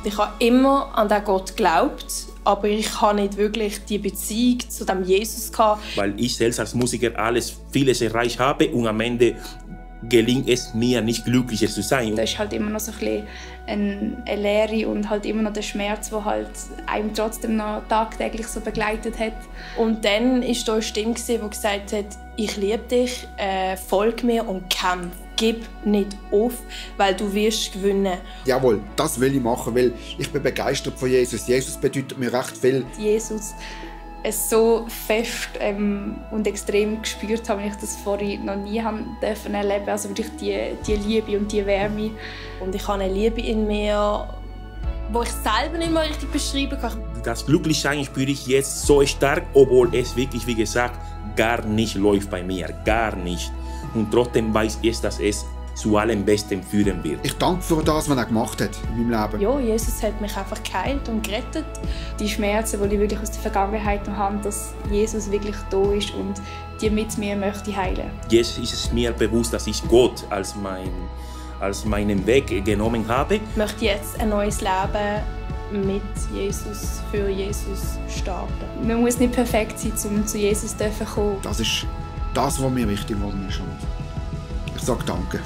Ich habe immer an den Gott geglaubt, aber ich habe nicht wirklich die Beziehung zu dem Jesus gehabt. Weil ich selbst als Musiker vieles erreicht habe und am Ende gelingt es mir nicht, glücklicher zu sein. Da ist halt immer noch so ein bisschen eine Leere und halt immer noch der Schmerz, der halt einem trotzdem noch tagtäglich so begleitet hat. Und dann war da eine Stimme, die gesagt hat, ich liebe dich, folg mir und kämpf. Gib nicht auf, weil du wirst gewinnen. Jawohl, das will ich machen, weil ich bin begeistert von Jesus. Jesus bedeutet mir recht viel. Jesus es so fest und extrem gespürt habe, wie ich das vorher noch nie erleben durfte. Also wirklich die Liebe und die Wärme. Und ich habe eine Liebe in mir, die ich selber nicht mehr richtig beschreiben kann. Das Glücklichsein spüre ich jetzt so stark, obwohl es wirklich, wie gesagt, gar nicht läuft bei mir. Gar nicht. Und trotzdem weiß ich, dass es zu allem Besten führen wird. Ich danke für das, was er gemacht hat in meinem Leben. Ja, Jesus hat mich einfach geheilt und gerettet. Die Schmerzen, die ich wirklich aus der Vergangenheit noch habe, dass Jesus wirklich da ist und die mit mir möchte heilen. Jetzt ist es mir bewusst, dass ich Gott als meinen Weg genommen habe. Ich möchte jetzt ein neues Leben mit Jesus, für Jesus starten. Man muss nicht perfekt sein, um zu Jesus zu kommen. Das ist das, was mir wichtig geworden ist. Und ich sage Danke.